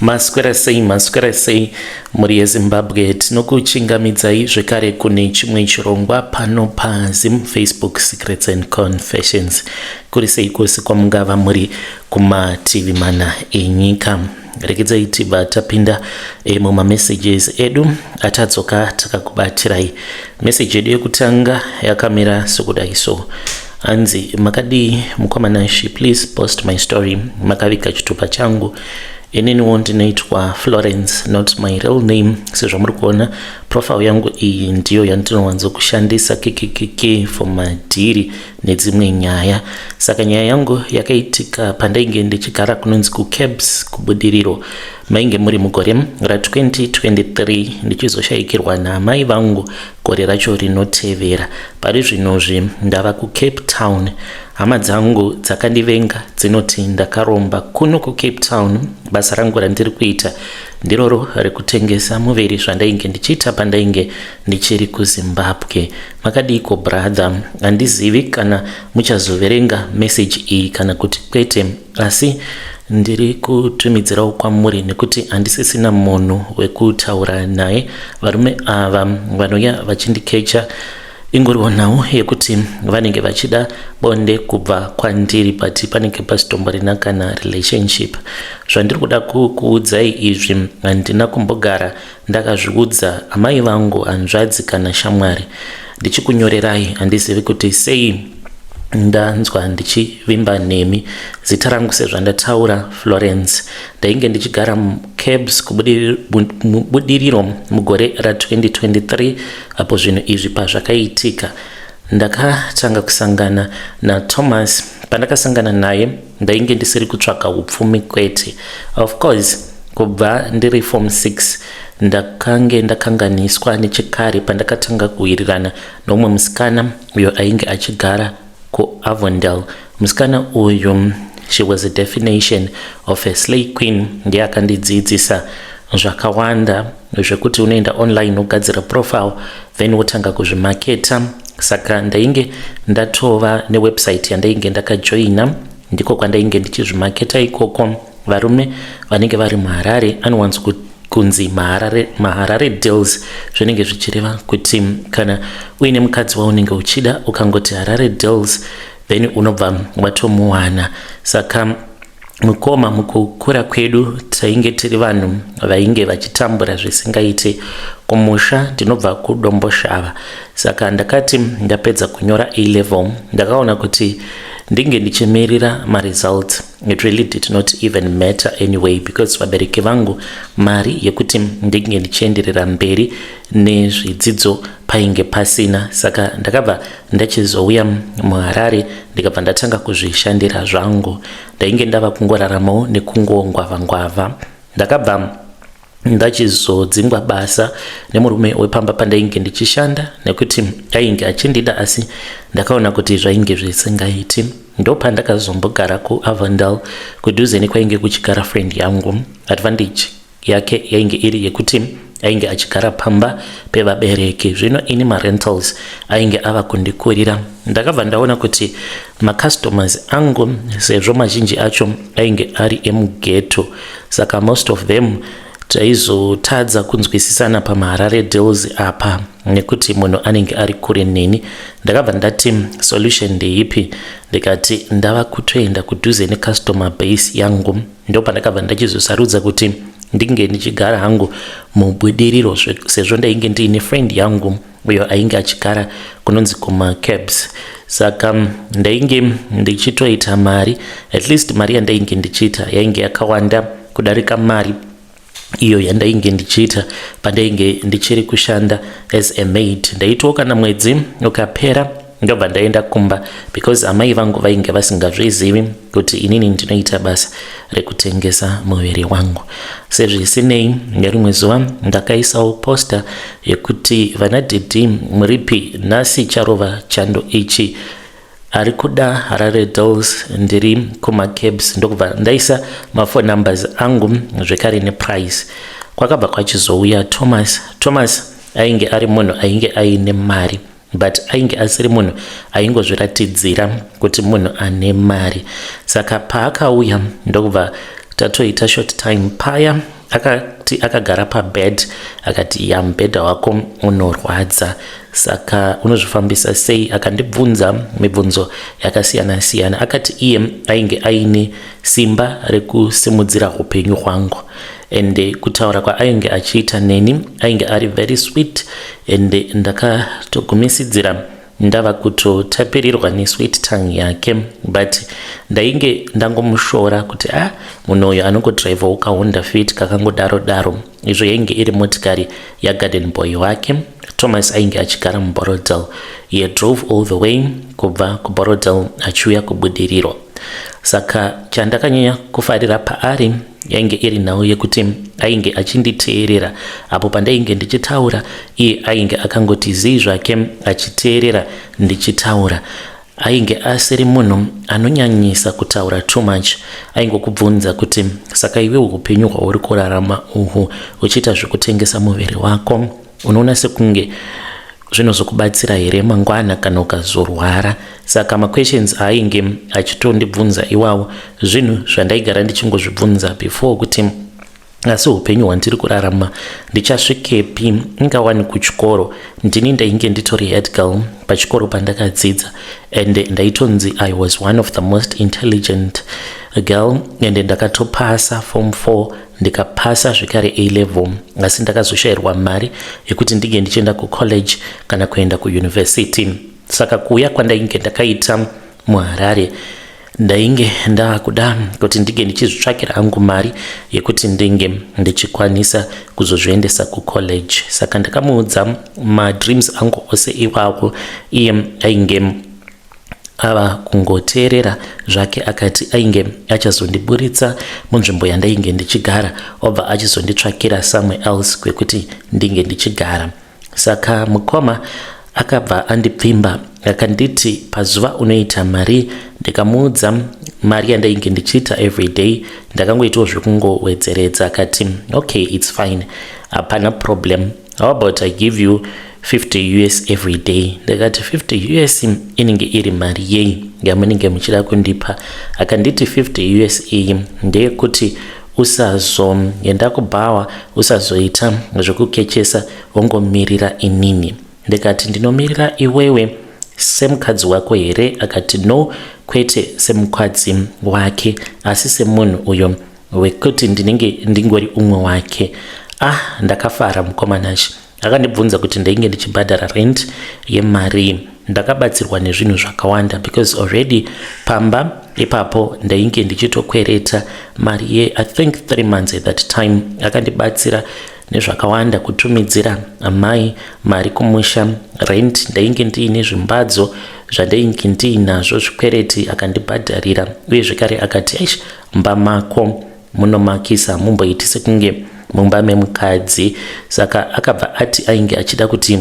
Maswera sei, maswera sei mhuri yeZimbabwe. Tinokuchingamidzai zvekare kune chimwe chirongwa pano paZim Facebook Secrets and Confessions. Kuri sei kwose kwamungava muri kumativi mana enyika. Regedzai tibva tapinda mumamessages edu atadzoka takakubatirai. Message yedu yekutanga yakamira sokudai so. Hanzi makadii mukoma Nashi, please post my story. Makaviga chitupa changu. Ininiwo ndinoitwa Florence, not my real name. Sezvamuri kuona, profile yangu iyi ndiyo yandinowanzokushandisa kikikiki for madhiri nedzimwe nyaya. Saka nyaya yangu yakaitika pandainge ndichigara kunonzi kuCabs kuBudiriro. Mainge muri mugore ra2023, ndichizoshayikirwa naamai vangu gore racho rinotevera. Pari zvinozvi ndava kuCape Town. Hama dzangu dzakandivenga, dzinoti ndakaromba. Kuno kuCape Town basa rangu randiri kuita ndiroro rekutengesa muviri, zvandainge ndichiita pandainge ndichiri kuZimbabwe. Makadiko brother? Handizivi kana muchazoverenga meseji iyi kana kuti kwete, asi ndiri kutumidzirawo kwamuri nekuti handisisina munhu wekutaura naye. Varume ava vanouya vachindikecha ingoriwo nhau yekuti vanenge vachida bonde kubva kwandiri, but panenge pasitomborina kana relationship. Zvandiri kuda kukuudzai izvi handina kumbogara ndakazviudza amai vangu, hanzvadzi kana shamwari. Ndichikunyorerai handizivi kuti sei ndanzwa ndichivimba nemi. Zita rangu sezvandataura, Florence. Ndainge ndichigara muCabs muBudiriro mugore ra2023 apo zvinhu izvi pazvakaitika. Ndakatanga kusangana naThomas. Pandakasangana naye ndainge ndisiri kutsvaka upfumi, kwete. Of course kubva ndiri form 6 ndakange ndakanganiswa nechekare pandakatanga kuwirirana nomumwe musikana uyo ainge achigara kuAvondale. Musikana uyu, she was a definition of a slay queen. Ndiye akandidzidzisa zvakawanda zvekuti unoenda online wogadzira profile, then wotanga kuzvimaketa. Saka ndainge ndatova newebsite yandainge ndakajoina, ndiko kwandainge ndichizvimaketa ikoko. Varume vanenge vari muHarare anowanzo kunzi maHarare deals. Zvinenge zvichireva kuti kana uine mukadzi waunenge uchida, ukangoti Harare deals, then unobva watomuwana. Saka mukoma, mukukura kwedu tainge tiri vanhu vainge vachitambura zvisingaiti. Kumusha ndinobva kuDomboshava. Saka ndakati ndapedza kunyora A level, ndakaona kuti ndinge ndichimirira maresults, it really did not even matter anyway, because vabereki vangu mari yekuti ndinge ndichienderera mberi nezvidzidzo painge pasina. Saka ndakabva ndachizouya muHarare, ndikabva ndatanga kuzvishandira zvangu. Ndainge ndava kungoraramawo nekungongwavha-ngwavha. Ndakabva ndachizodzingwa basa nemurume wepamba pandainge ndichishanda nekuti ainge achindida, asi ndakaona kuti zvainge zvisingaiti. Ndopandakazombogara kuAvondale, kudhuze nekwainge kuchigara friend yangu. Advantage yake yainge iri yekuti ainge achigara pamba pevabereki, zvino ini marentals ainge ava kundikurira. Ndakabva ndaona kuti macustomers angu, sezvo mazhinji acho ainge ari emughetto, saka most of them taizotadza kunzwisisana pamaHarare deals apa nekuti munhu anenge ari kure neni. Ndakabva ndati solution ndeipi? Ndikati ndava kutoenda kudhuze necustomer base yangu. Ndopandakabva ndachizosarudza kuti ndinge ndichigara hangu muBudiriro, sezvo ndainge ndiine friend yangu uyo ainge achigara kunonzi kumaCabs. Saka ndainge ndichitoita mari. At least mari yandainge ndichiita yainge yakawanda kudarika mari iyo yandainge ndichiita pandainge ndichiri kushanda as a maid. Ndaitiwo kana mwedzi ukapera ndobva ndaenda kumba, because amai vangu vainge vasingazvizivi kuti inini ndinoita basa rekutengesa muviri wangu. Sezvisinei, nerimwe zuva ndakaisawo poster yekuti vana dhidhi muripi? Nhasi charova chando ichi. Ari kuda Harare deals, ndiri kumaCabs. Ndokubva ndaisa maphone numbers angu zvekare neprice. Kwakabva kwachizouya Thomas. Thomas ainge ari munhu ainge aine mari, but ainge asiri munhu aingozviratidzira kuti munhu ane mari. Saka paakauya ndokubva Tatoita short time paya, akati akagara pabed, akati, "Ya, mubhedha wako unorwadza, saka unozvifambisa sei?" Akandibvunza mibvunzo yakasiyana siyana. Akati iye ainge aine simba rekusimudzira upenyu hwangu, ende kutaura kwaainge achiita neni ainge ari very sweet, ende ndakatogumisidzira ndava kutotapirirwa nesweet tongue yake. But ndainge ndangomushora kuti a ah, munhu uyu anongodhiraivhawo kaHonda Fit kakangodaro daro, izvo yainge iri motikari yagarden boy wake. Thomas ainge achigara muBorrowdale. He drove all the way kubva kuBorrowdale achiuya kuBudiriro. Saka chandakanyanya kufarira paari yainge iri nhau yekuti ainge achinditeerera apo pandainge ndichitaura. Iye ainge akangoti zii zvake achiteerera ndichitaura. Ainge asiri munhu anonyanyisa kutaura too much. Aingokubvunza kuti, "Saka iwe upenyu hwauri kurarama uhu, uchiita zvekutengesa muviri wako, unoona sekunge zvinozokubatsira here mangwana kana ukazorwara?" Saka maquestions aainge achitondibvunza iwawo zvinhu zvandaigara ndichingozvibvunza before, kuti asi upenyu hwandiri kurarama ndichasvikepi? Ingawani kuchikoro ndini ndainge nditori head girl pachikoro pandakadzidza, and ndaitonzi I was one of the most intelligent girl, and ndakatopasa form 4, ndikapasa zvekare A level, asi ndakazoshayirwa mari yekuti ndinge ndichienda kucollege kana kuenda kuuniversity. Saka kuuya kwandainge ndakaita muHarare, ndainge ndaakuda kuti ndinge ndichizvitsvakira hangu mari yekuti ndinge ndichikwanisa kuzozviendesa kucollege. Saka ndakamuudza madreams angu ose iwawo. Iye ainge ava kungoteerera zvake. Akati ainge achazondiburitsa munzvimbo yandainge ndichigara, obva achizonditsvakira somewhere else kwekuti ndinge ndichigara. Saka mukoma akabva andipfimba, akanditi, "Pazuva unoita mari?" Ndikamuudza mari yandainge ndichiita every day. Ndakangoitawo zvekungowedzeredza. Akati, "Okay, it's fine, hapana problem. How about I give you 50 US every day?" Ndakati, "50 US inenge iri mari yei yamunenge muchida kundipa?" Akanditi, "50 US iyi ndeyekuti usazoenda kubhawa, usazoita zvekukechesa, wongomirira inini." Ndikati, "Ndinomirira iwewe semukadzi wako here?" Akati no, kwete semukadzi wake, asi semunhu uyo wekuti ndinenge ndingori umwe wake. Ah, ndakafara mukomanashi. Akandibvunza kuti ndainge ndichibhadhara rent yemari. Ndakabatsirwa nezvinhu zvakawanda because already pamba ipapo ndainge ndichitokwereta mari ye, I think, 3 months at that time. Akandibatsira nezvakawanda, kutumidzira amai mari kumusha, rent ndainge ndiine zvimbadzo zvandainge ndiinazvo, zvikwereti akandibhadharira. Uye zvekare akati, "Aish, mumba mako munomakisa, mumboiti sekunge mumba memukadzi." Saka akabva ati ainge achida kuti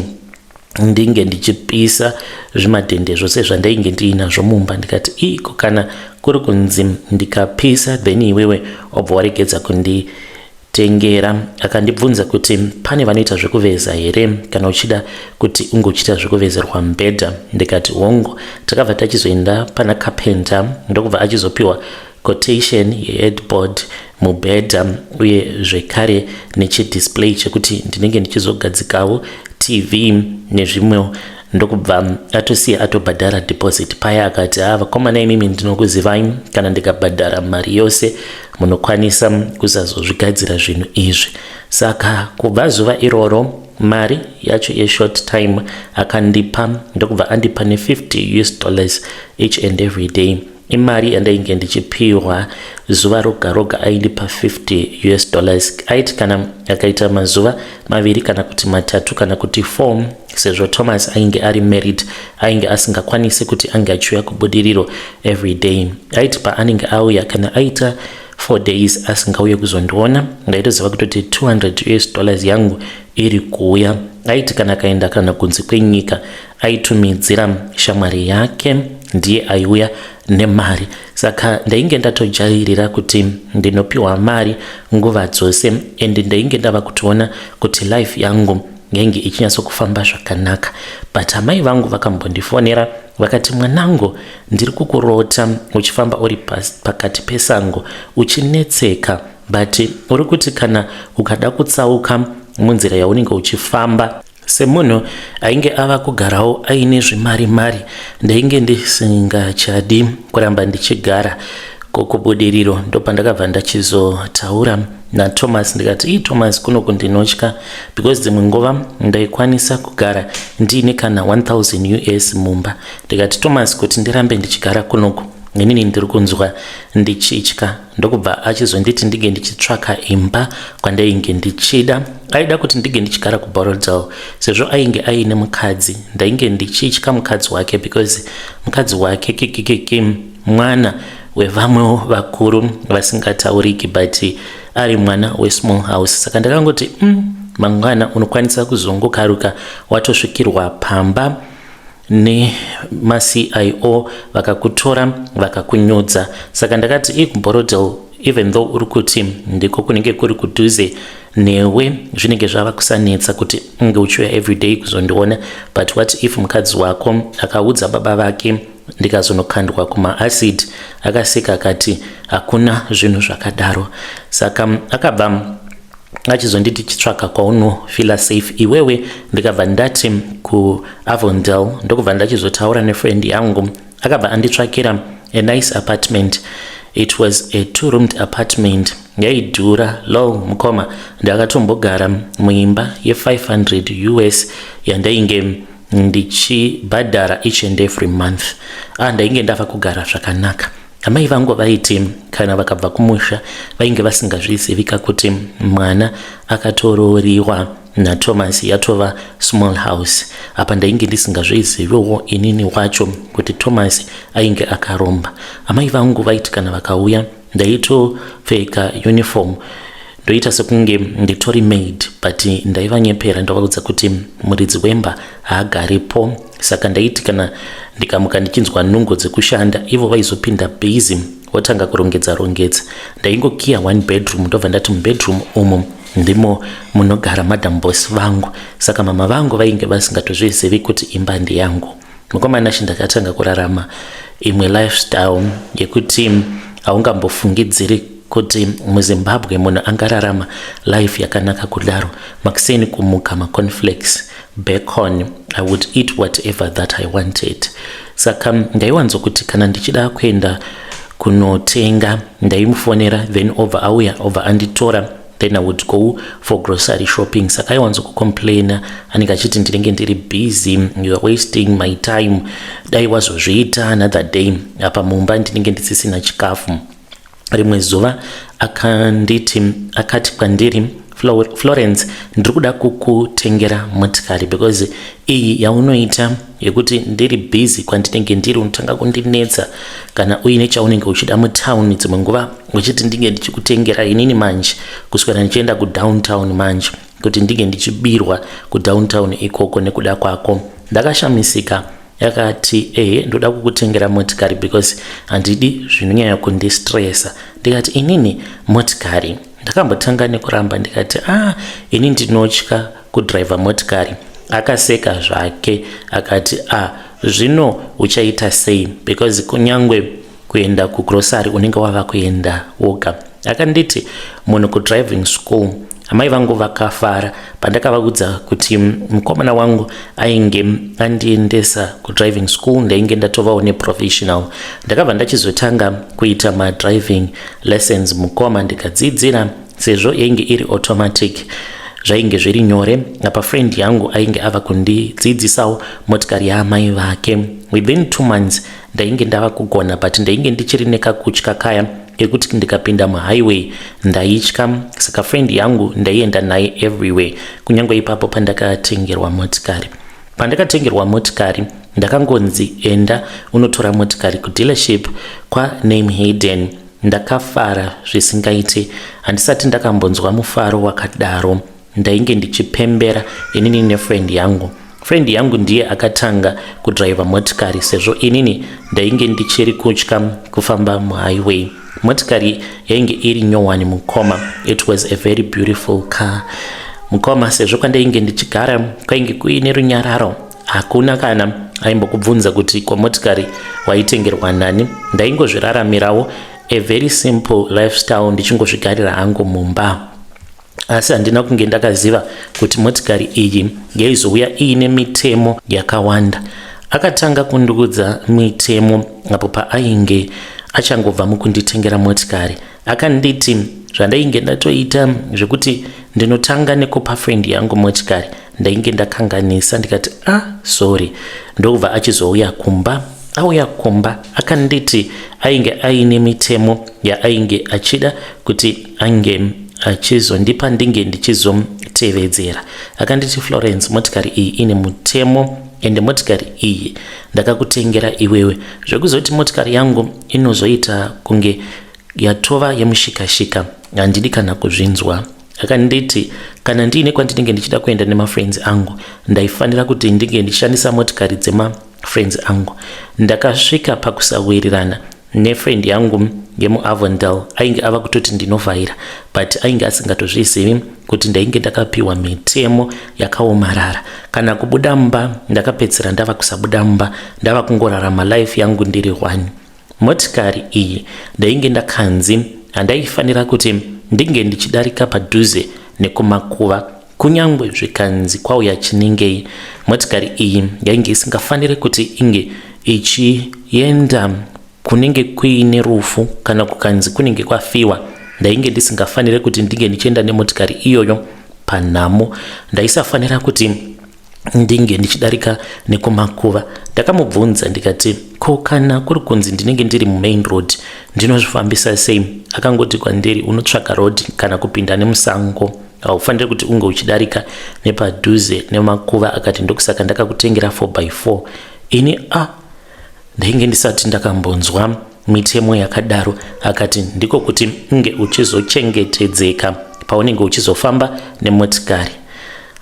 ndinge ndichipisa zvimadhende zvose zvandainge ndiinazvo mumba. Ndikati, "Iko kana kuri kunzi ndikapisa, then iwewe wabva waregedza kunditengera." Akandibvunza kuti pane vanoita zvekuveza here, kana uchida kuti unge uchiita zvekuvezerwa mubhedha. Ndikati hongu. Takabva tachizoenda pana carpenter, ndokubva achizopiwa quotation yeheadboard, mubhedha, uye zvekare nechidisplay chekuti ndinenge ndichizogadzikawo TV nezvimwewo. Ndokubva atosiya atobhadhara deposit paya. Akati, "Ha, vakomana imimi ndinokuzivai, kana ndikabhadhara mari yose munokwanisa kusazozvigadzira zvinhu izvi." Saka kubva zuva iroro, mari yacho yeshort time akandipa, ndokubva andipa ne50 US dollars each and every day. Imari yandainge ndichipiwa zuva roga roga, aindipa 50 US dollars. Aiti kana akaita mazuva 2 kana kuti 3 kana kuti 4, sezvo Thomas ainge ari married, ainge asingakwanisi kuti ange achiuya kuBudiriro every day, aiti paanenge auya, kana aita 4 days asingauye kuzondiona, ndaitoziva kutoti 200 US dollars yangu iri kuuya. Aiti kana akaenda kana kunze kwenyika, aitumidzira shamwari yake, ndiye aiuya nemari. Saka ndainge ndatojairira kuti ndinopiwa mari nguva dzose, and ndainge ndava kutoona kuti life yangu Yainge ichinyatsokufamba zvakanaka, but amai vangu vakambondifonera vakati, "Mwanangu, ndiri kukurota uchifamba uri pakati pesango uchinetseka, but uri kuti kana ukada kutsauka munzira yaunenge uchifamba." Semunhu ainge ava kugarawo aine zvimari mari, ndainge ndisingachadi kuramba ndichigara kokubudiriro. Ndopandakabva ndachizotaura naThomas ndikati, "Ii, Thomas, kunoku ndinotya," because dzimwe nguva ndaikwanisa kugara ndiine kana 1000 US mumba. Ndikati, "Thomas, kuti ndirambe ndichigara kunoku, inini ndiri kunzwa ndichitya." Ndokubva achizonditi ndinge ndichitsvaka imba kwandainge ndichida. Aida kuti ndinge ndichigara kuBorrowdale sezvo ainge aine mukadzi. Ndainge ndichitya mukadzi wake because mukadzi wake kikikiki mwana wevamwewo vakuru vasingatauriki, but ari mwana wesmall house. Saka ndakangoti, mangwana unokwanisa kuzongokaruka watosvikirwa pamba nemaCIO, vakakutora vakakunyudza." Saka ndakati, "Ii, kuBorrowdale, even though uri kuti ndiko kunenge kuri kudhuze newe, zvinenge zvava kusanetsa kuti unge uchiuya everyday kuzondiona, but what if mukadzi wako akaudza baba vake, ndikazonokandwa kumaacid?" Akaseka akati hakuna zvinhu zvakadaro. Saka akabva achizonditi, "Chitsvaka kwaunofeela safe iwewe." Ndikabva ndati kuAvondale. Ndokubva ndachizotaura nefriend yangu, akabva anditsvakira a nice apartment. It was a two roomed apartment, yaidhura low, mukoma. Ndakatombogara muimba ye500 US yandainge ndichibhadhara each and every month. Ah, ndainge ndava kugara zvakanaka. Amai vangu vaiti kana vakabva kumusha, vainge vasingazvizivika kuti mwana akatororiwa naThomas, yatova small house. Apa ndainge ndisingazviziviwo inini wacho kuti Thomas ainge akaromba. Amai vangu vaiti kana vakauya, ndaitopfeka uniform, ndoita sekunge nditori maid, but ndaivanyepera, ndovaudza kuti muridzi wemba haagaripo. Saka ndaiti kana ndikamuka ndichinzwa nungo dzekushanda, ivo vaizopinda busy votanga kurongedza rongedza. Ndaingokiya one bedroom, ndobva ndati mubedroom umu ndimo munogara Madam Boss vangu. Saka mama vangu vainge vasingatozvizivi kuti imba ndeyangu. Mukomana, ndakatanga kurarama imwe lifestyle yekuti haungambofungidziri kuti muZimbabwe munhu angararama life yakanaka kudaro. Makuseni kumuka, macornflakes, bacon, I would eat whatever that I wanted. Saka ndaiwanzokuti kana ndichida kuenda kunotenga, ndaimufonera, then obva auya, obva anditora, then I would go for grocery shopping. Saka aiwanzokucomplaina, anenge achiti ndinenge ndiri busy, "You are wasting my time, dai wazozviita another day." Apa mumba ndinenge ndisisina chikafu. Rimwe zuva akanditi, akati kwandiri, "Florence, ndiri kuda kukutengera motikari because iyi yaunoita yekuti ndiri busy kwandinenge ndiri, unotanga kundinetsa kana uine chaunenge uchida mutauni, dzimwe nguva uchiti ndinge ndichikutengera inini manje kuswera ndichienda kudowntown manje kuti ndinge ndichibirwa kudowntown ikoko nekuda kwako." Ndakashamisika. Yakati, "Ehe, ndoda kukutengera motikari because handidi zvinonyanya kundistressa." Ndikati, "Inini motikari?" Ndakambotanga nekuramba, ndikati, "Ah, ini ndinotya kudhiraivha motikari." Akaseka zvake akati, "Ah, zvino uchaita sei? Because kunyangwe kuenda kugrosary unenge wava kuenda woga." Akanditi munhu kudriving school. Amai vangu vakafara pandakavaudza kuti mukomana wangu ainge andiendesa kudriving school, ndainge ndatovawo neprofessional. Ndakabva ndachizotanga kuita madriving lessons, mukoma, ndikadzidzira. Sezvo yainge iri automatic, zvainge zviri nyore. Apa friend yangu ainge ava kundidzidzisawo motikari yaamai vake. Within 2 months ndainge ndava kugona, but ndainge ndichiri nekakutya kaya kekuti ndikapinda muhighway ndaitya. Saka friend yangu ndaienda naye everywhere, kunyange ipapo pandakatengerwa motikari. Pandakatengerwa motikari, ndakangonzi, "Enda unotora motikari kudealership kwaName Hayden." Ndakafara zvisingaiti, handisati ndakambonzwa mufaro wakadaro. Ndainge ndichipembera inini nefriend yangu. Friend yangu ndiye akatanga kudhiraivha motikari sezvo inini ndainge ndichiri kutya kufamba muhighway. Motikari yainge iri nyowani, mukoma. It was a very beautiful car. Mukoma, sezvo kwandainge ndichigara kwainge kuine runyararo, hakuna kana aimbokubvunza kuti kwamotikari waitengerwa nani. Ndaingozviraramirawo a very simple lifestyle, ndichingozvigarira hangu mumba. Asi handina kunge ndakaziva kuti motikari iyi yaizouya iine mitemo yakawanda. Akatanga kundiudza mitemo apo paainge achangobva mukunditengera motikari. Akanditi zvandainge ndatoita zvekuti ndinotanga nekupa friend yangu motikari, ndainge ndakanganisa. Ndikati, "Ah, sorry." Ndokubva achizouya kumba. Auya kumba, akanditi ainge aine mitemo yaainge achida kuti ange achizondipa, ndinge ndichizomutevedzera. Akanditi, "Florence, motikari iyi ine mutemo, ende motikari iyi ndakakutengera iwewe. Zvekuzoti motikari yangu inozoita kunge yatova yemushikashika, handidi kana kuzvinzwa." Akanditi kana ndiine kwandinenge ndichida kuenda nemafriends angu, ndaifanira kuti ndinge ndichishandisa motikari dzemafriends angu. Ndakasvika pakusawirirana nefriend yangu yemuAvondale. Ainge ava kutoti ndinovhaira, but ainge asingatozvizivi kuti ndainge ndakapiwa mitemo yakaomarara. Kana kubuda mumba, ndakapedzisira ndava kusabuda mumba, ndava kungorarama life yangu ndiri one. Motikari iyi, ndainge ndakanzi handaifanira kuti ndinge ndichidarika padhuze nekumakuva, kunyange zvikanzi kwauya chinengei. Motikari iyi yainge isingafaniri kuti inge ichienda kunenge kuine rufu. Kana kukanzi kunenge kwafiwa, ndainge ndisingafaniri kuti ndinge ndichienda nemotikari iyoyo panhamo. Ndaisafanira kuti ndinge ndichidarika nekumakuva. Ndakamubvunza ndikati, "Ko kana kuri kunzi ndinenge ndiri mumain road, ndinozvifambisa sei?" Akangoti kwandiri, "Unotsvaka road kana kupinda nemusango. Haufaniri kuti unge uchidarika nepadhuze nemakuva." Akati, "Ndokusaka ndakakutengera 4 by 4." Ini a ndainge ndisati ndakambonzwa mitemo yakadaro. Akati ndiko kuti unge uchizochengetedzeka paunenge uchizofamba nemotikari.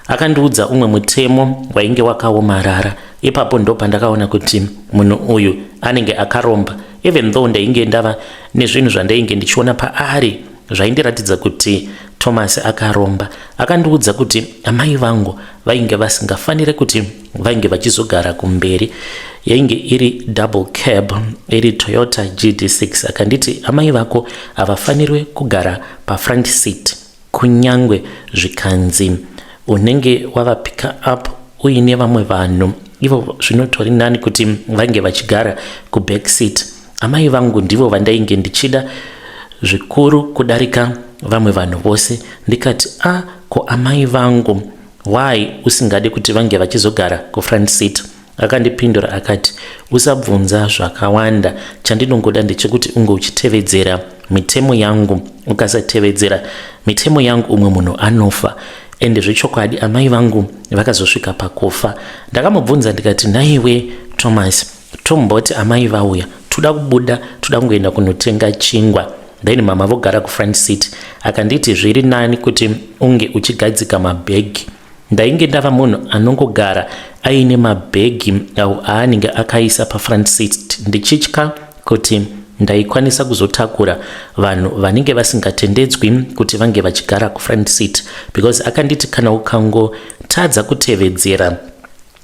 Akandiudza umwe mutemo wainge wakaomarara. Ipapo ndo pandakaona kuti munhu uyu anenge akaromba, even though ndainge ndava nezvinhu zvandainge ndichiona paari zvaindiratidza kuti Thomas akaromba. Akandiudza kuti amai vangu vainge vasingafaniri kuti vainge vachizogara kumberi. Yainge iri double cab, iri Toyota GD6. Akanditi amai vako havafanirwe kugara pafront seat, kunyangwe zvikanzi unenge wavapicka up uine vamwe vanhu, ivo zvinotori nani kuti vange vachigara kuback seat. Amai vangu ndivo vandainge ndichida zvikuru kudarika vamwe vanhu vose. Ndikati, "A ah, ko amai vangu, why usingadi kuti vange vachizogara kufront seat?" Akandipindura akati, "Usabvunza zvakawanda. Chandinongoda ndechekuti unge uchitevedzera mitemo yangu. Ukasatevedzera mitemo yangu, umwe munhu anofa." Ende zvechokwadi amai vangu vakazosvika pakufa. Ndakamubvunza ndikati, "Naiwe Thomas, tomboti amai vauya, toda kubuda, toda kungoenda kunotenga chingwa, then mama vogara kufront seat." Akanditi zviri nani kuti unge uchigadzika mabhegi. Ndainge ndava munhu anongogara aine mabhegi au aanenge akaisa pafront seat, ndichitya kuti ndaikwanisa kuzotakura vanhu vanenge vasingatendedzwi kuti vange vachigara kufront seat, because akanditi kana ukangotadza kutevedzera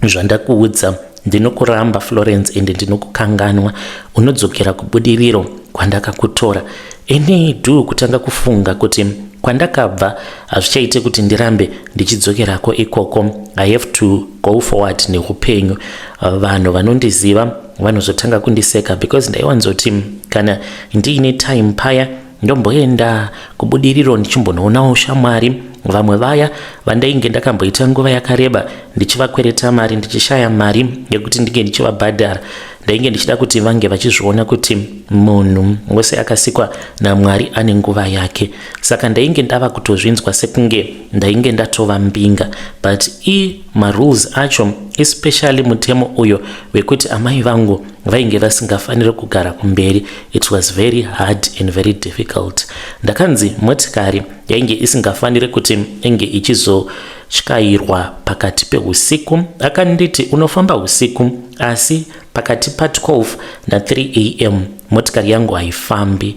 zvandakuudza, ndinokuramba, Florence, ende ndinokukanganwa. Unodzokera kubudiriro kwandakakutora. Ini dhu kutanga kufunga kuti kwandakabva hazvichaite kuti ndirambe ndichidzokerako ikoko. I have to go forward neupenyu. Vanhu vanondiziva vanozotanga kundiseka, because ndaiwanzoti kana ndiine time paya, ndomboenda kubudiriro ndichimbonoonawo shamwari vamwe vaya vandainge ndakamboita nguva yakareba ndichivakwereta mari, ndichishaya mari yekuti ndinge ndichivabhadhara. Ndainge ndichida kuti vange vachizviona kuti munhu wese akasikwa naMwari ane nguva yake. Saka ndainge ndava kutozvinzwa sekunge ndainge ndatova mbinga, but i marules acho, especially mutemo uyo wekuti amai vangu vainge vasingafaniri kugara kumberi, it was very hard and very difficult. Ndakanzi motikari yainge isingafaniri kuti inge ichizotyairwa pakati peusiku. Akanditi unofamba usiku, asi pakati pa12 na3 a.m. motikari yangu haifambi.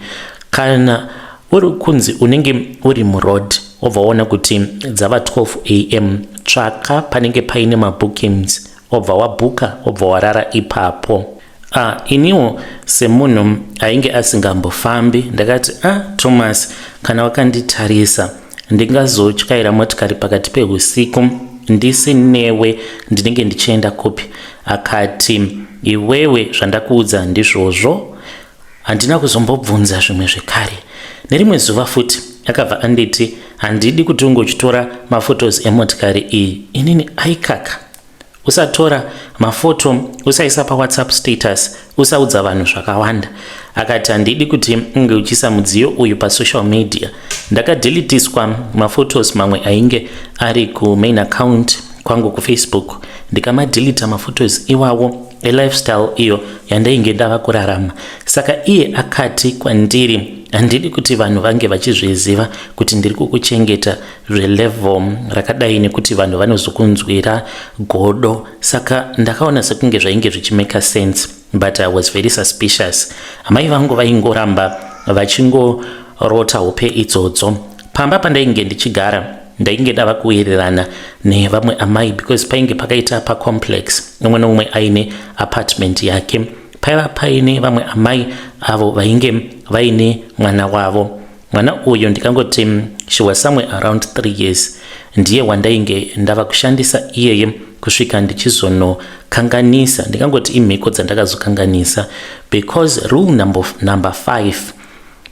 Kana uri kunzi unenge uri muroad, Obva waona kuti dzava 12 am, tsvaka panenge paine mabookings, obva wabhuka, obva warara ipapo. Ah, iniwo semunhu ainge asingambofambi ndakati, ah, Thomas, kana wakanditarisa, ndingazotyaira motikari pakati peusiku ndisinewe, ndinenge ndichienda kupi? Akati, iwewe zvandakuudza ndizvozvo. Handina kuzombobvunza zvimwe zvekare. Nerimwe zuva futi akabva anditi, handidi kuti unge uchitora maphotos emotikari iyi. Inini aikaka, usatora mafoto, usaisa paWhatsApp status, usaudza vanhu zvakawanda. Akati, handidi kuti unge uchiisa mudziyo uyu pasocial media. Ndakadeletiswa maphotos mamwe ainge ari kumain account kwangu kuFacebook. Ndikamadeleta maphotos iwawo elifestyle iyo yandainge ndava kurarama. Saka iye akati kwandiri, handidi kuti vanhu vange vachizviziva kuti ndiri kukuchengeta zvelevel rakadai, nekuti vanhu vanozokunzwira godo. Saka ndakaona sekunge zvainge zvichimake sense, but I was very suspicious. Amai vangu vaingoramba vachingorota hope idzodzo. Pamba pandainge ndichigara, ndainge ndava kuwirirana nevamwe amai because painge pakaita pacomplex, umwe neumwe aine apartment yake. Paiva paine vamwe amai avo vainge vaine mwana wavo. Mwana uyu ndikangoti she was somewhere around 3 years. Ndiye wandainge ndava kushandisa iyeye kusvika ndichizonokanganisa. Ndingangoti imhiko dzandakazokanganisa, because rule number 5,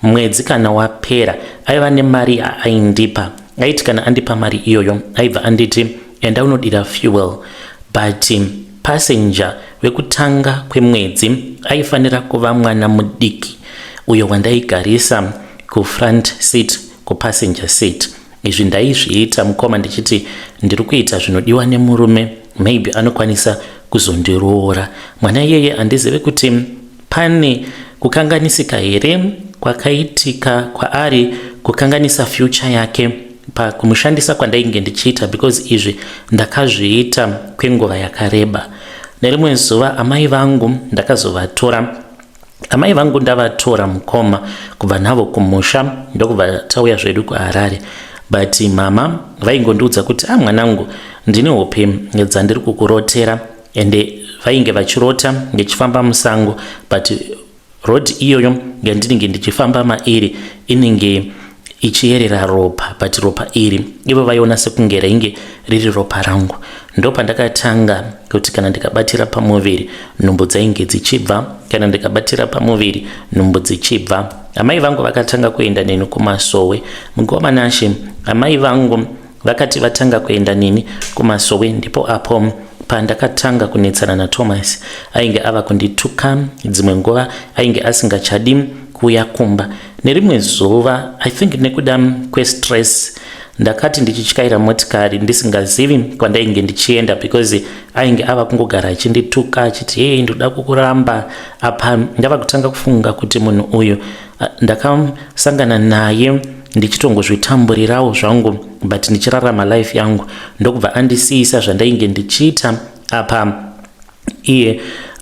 mwedzi kana wapera aiva nemari yaaindipa. Aiti kana andipa mari iyoyo, aibva anditi, enda unodira fuel, but passenger wekutanga kwemwedzi aifanira kuva mwana mudiki uyo wandaigarisa kufront seat, kupassenger seat. Izvi ndaizviita, mukoma, ndichiti ndiri kuita zvinodiwa nemurume, maybe anokwanisa kuzondiroora mwana iyeye. Handizive kuti pane kukanganisika here kwakaitika kwaari, kukanganisa future yake pakumushandisa kwandainge ndichiita, because izvi ndakazviita kwenguva yakareba. Nerimwe zuva amai vangu ndakazovatora. Amai vangu ndavatora, mukoma, kubva navo kumusha, ndokubva tauya zvedu kuHarare. But mama vaingondiudza kuti, a ah, mwanangu, ndine hope dzandiri kukurotera. Ende vainge vachirota ndichifamba musango, but road iyoyo yandinenge ndichifamba mairi inenge ichiyerera ropa, but ropa iri ivo vaiona sekunge rainge riri ropa rangu. Ndopandakatanga kuti kana ndikabatira pamuviri, nhumbu dzainge dzichibva. Kana ndikabatira pamuviri, nhumbu dzichibva. Amai vangu vakatanga kuenda neni kumasowe. Mukoma Nashe, amai vangu vakati vatanga kuenda neni kumasowe, ndipo apo pandakatanga kunetsana naThomas. Ainge ava kundituka, dzimwe nguva ainge asingachadi kuuya kumba. Nerimwe zuva, I think nekuda kwestress, ndakati ndichityaira motikari ndisingazivi kwandainge ndichienda, because ainge ava kungogara achindituka achiti, hei, ndoda kukuramba. Apa ndava kutanga kufunga kuti munhu uyu ndakasangana naye ndichitongozvitamburirawo zvangu, but ndichirarama life yangu, ndokubva andisiyisa zvandainge ndichiita. Apa iye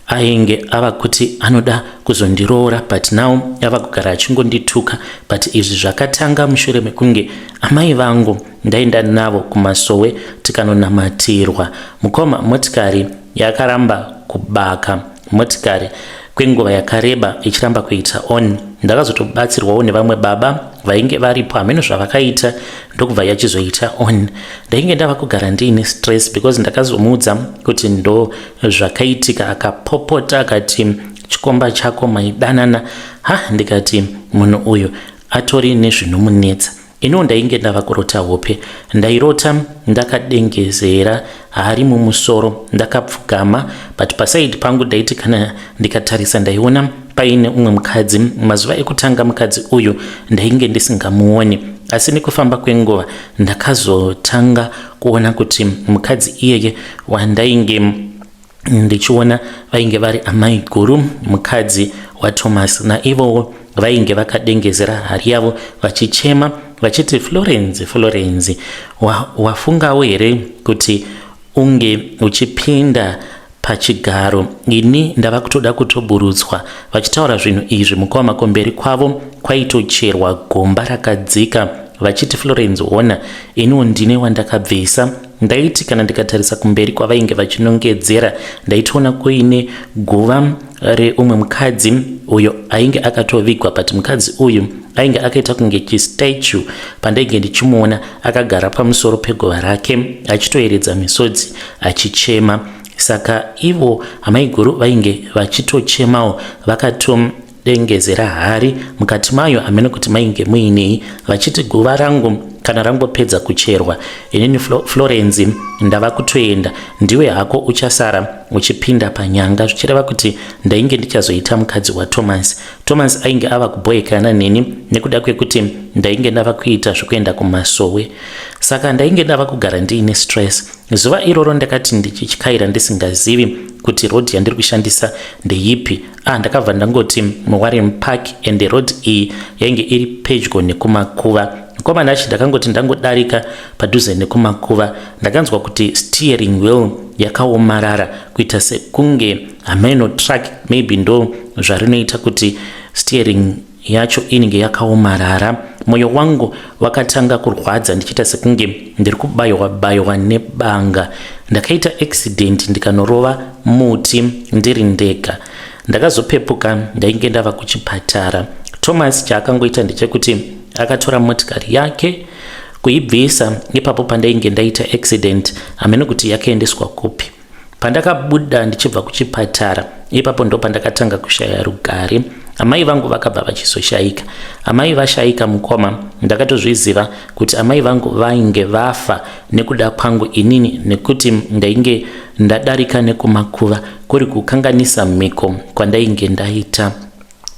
ainge ava kuti anoda kuzondiroora, but now ava kugara achingondituka. But izvi zvakatanga mushure mekunge amai vangu ndaenda navo kumasowe tikanonamatirwa. Mukoma, motikari yakaramba kubaka, motikari kwenguva yakareba ichiramba kuita on. Ndakazotobatsirwawo nevamwe baba vainge varipo, hameno zvavakaita, ndokubva yachizoita on. Ndainge ndava kugara ndiine stress because ndakazomuudza kuti ndo zvakaitika. Akapopota akati, chikomba chako maidanana. Ha, ndikati munhu uyu atori nezvinomunetsa. Iniwo ndainge ndava kurota hope. Ndairota ndakadengezera hari mumusoro, ndakapfugama, but paside pangu ndaiti kana ndikatarisa ndaiona paine umwe mukadzi. Mazuva ekutanga mukadzi uyu ndainge ndisingamuoni, asi nekufamba kwenguva ndakazotanga kuona kuti mukadzi iyeye wandainge ndichiona vainge vari amai guru, mukadzi waThomas. Naivowo vainge vakadengezera hari yavo vachichema vachiti, Florence, Florence, wafungawo here kuti unge uchipinda pachigaro ini ndava kutoda kutoburutswa? Vachitaura zvinhu izvi, mukoma, kumberi kwavo kwaitocherwa gomba rakadzika. Vachiti Florence hona iniwo ndine wandakabvisa. Ndaiti kana ndikatarisa kumberi kwavainge vachinongedzera ndaitoona kuine guva reumwe mukadzi uyo ainge akatovigwa but mukadzi uyu ainge akaita kunge chistatue pandainge ndichimuona akagara pamusoro peguva rake achitoeredza misodzi achichema. Saka ivo amaiguru vainge vachitochemawo vakatodengezera hari mukati mayo hameno kuti mainge muinei vachiti guva rangu kana rangopedza kucherwa inini Florence ndava kutoenda ndiwe hako uchasara uchipinda panyanga zvichireva kuti ndainge ndichazoita mukadzi waThomas. Thomas ainge ava kubhoekana neni nekuda kwekuti ndainge ndava kuita zvekuenda kumasowe saka ndainge ndava kugara ndiine stress. Zuva iroro ndakati ndichityaira ndisingazivi kuti road yandiri kushandisa ndeyipi. Ah, ndakabva ndangoti muWarren Park and road iyi yainge iri pedyo nekumakuva. Mukomana achi ndakangoti ndangodarika padhuze nekumakuva ndakanzwa kuti steering wheel yakaomarara kuita sekunge hameno truck maybe ndo zvarinoita kuti steering yacho inenge yakaomarara. Moyo wangu wakatanga kurwadza ndichiita sekunge ndiri kubayiwa bayiwa nebanga. Ndakaita accident ndikanorova muti ndiri ndega. Ndakazopepuka ndainge ndava kuchipatara. Thomas chaakangoita ndechekuti akatora motikari yake kuibvisa ipapo pandainge ndaita accident hameno kuti yakaendeswa kupi. Pandakabuda ndichibva kuchipatara ipapo ndo pandakatanga kushaya rugare. Amai vangu vakabva vachizoshaika. Amai vashaika mukoma, ndakatozviziva kuti amai vangu vainge vafa nekuda kwangu inini nekuti ndainge ndadarika nekumakuva kuri kukanganisa mhiko kwandainge ndaita.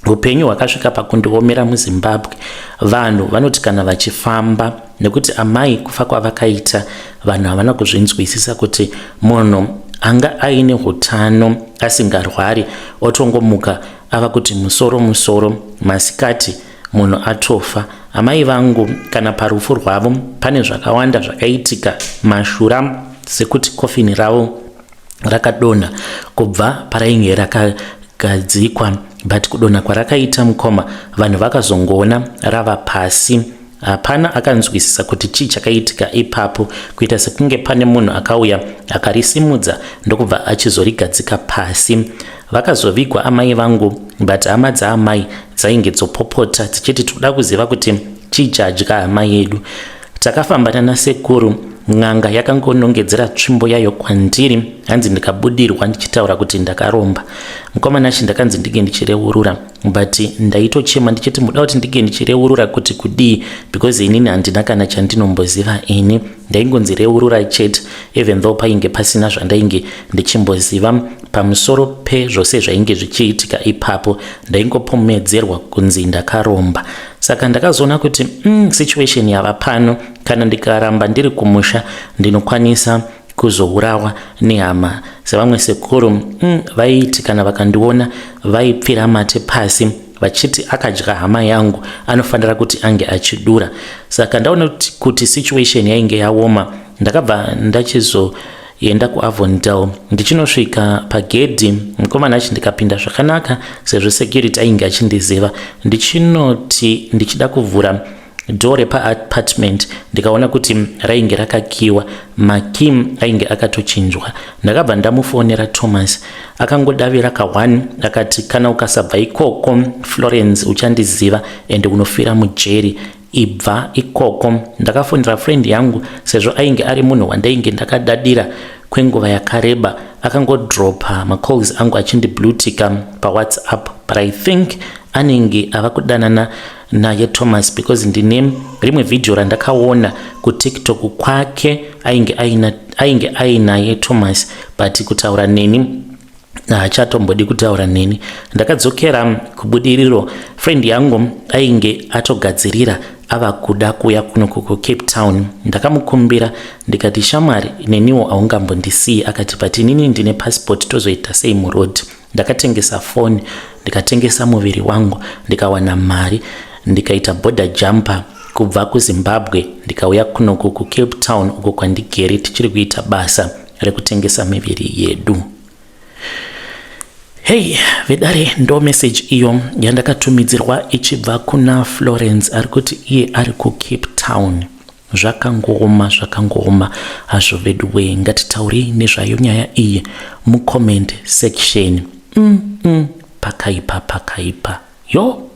Upenyu hwakasvika pakundiomera muZimbabwe. Vanhu vanoti kana vachifamba nekuti amai kufa kwavakaita vanhu havana kuzvinzwisisa kuti munhu anga aine hutano asingarwari otongomuka ava kuti musoro musoro masikati munhu atofa. Amai vangu kana parufu rwavo pane zvakawanda zvakaitika mashura sekuti kofini ravo rakadonha kubva parainge rakagadzikwa but kudonha kwarakaita mukoma vanhu vakazongoona rava pasi. Hapana akanzwisisa kuti chii chakaitika ipapo kuita sekunge pane munhu akauya akarisimudza ndokubva achizorigadzika pasi. Vakazovigwa amai vangu but hama dzaamai dzainge dzopopota dzichiti tikuda kuziva kuti chii chadya hama yedu. Takafamba nana sekuru n'anga yakangonongedzera tsvimbo yayo kwandiri hanzi ndikabudirwa ndichitaura kuti ndakaromba. Mukoma Nashy ndakanzi ndinge ndichireurura but ndaitochema ndichiti muda kuti ndinge ndichireurura kuti kudii because inini handina kana chandinomboziva ini. Ndaingonzi reurura chete even though painge pasina zvandainge ndichimboziva pamusoro pezvose zvainge zvichiitika ipapo ndaingopomedzerwa kunzi ndakaromba. Saka ndakazoona kuti situation yava pano kana ndikaramba ndiri kumusha ndinokwanisa kuzourawa nehama sevamwe sekuru vaiti kana vakandiona vaipfira mate pasi vachiti akadya hama yangu anofanira kuti ange achidura. Saka ndaona kuti situation yainge yaoma ndakabva ndachizoenda kuAvondale. Ndichinosvika pagedhi mukomana achi ndikapinda zvakanaka sezvo security ainge achindiziva. Ndichinoti ndichida kuvhura door repaApartment ndikaona kuti rainge rakakiwa, makey ainge akatochinjwa. Ndakabva ndamufonera Thomas akangodavira ka1 akati kana ukasabva ikoko Florence uchandiziva ende unofira mujeri ibva ikoko. Ndakafonera friend yangu sezvo ainge ari munhu wandainge ndakadadira kwenguva yakareba akangodropa macalls angu achindiblutika paWhatsApp but I think anenge ava kudanana naye Thomas because ndine rimwe video randakaona kuTikTok kwake ainge ainaye Thomas but kutaura neni haachatombodi kutaura neni. Ndakadzokera kubudiriro friend yangu ainge atogadzirira ava kuda kuuya kuno kuCape Town. Ndakamukumbira ndikati shamwari neniwo haungambondisiyi akati but inini ndine passport tozoita sei muroad. Ndakatengesa foni ndikatengesa muviri wangu ndikawana mari ndikaita border jumper kubva kuZimbabwe ndikauya kunoku kuCape Town uko kwandigere tichiri kuita basa rekutengesa miviri yedu. Hei vedare, ndo message iyo yandakatumidzirwa ichibva kuna Florence, ari kuti iye ari kuCape Town. Zvakangooma, zvakangooma hazvo veduwe. Ngatitaurei nezvayo nyaya iyi mucomment section. Pakaipa, pakaipa yo.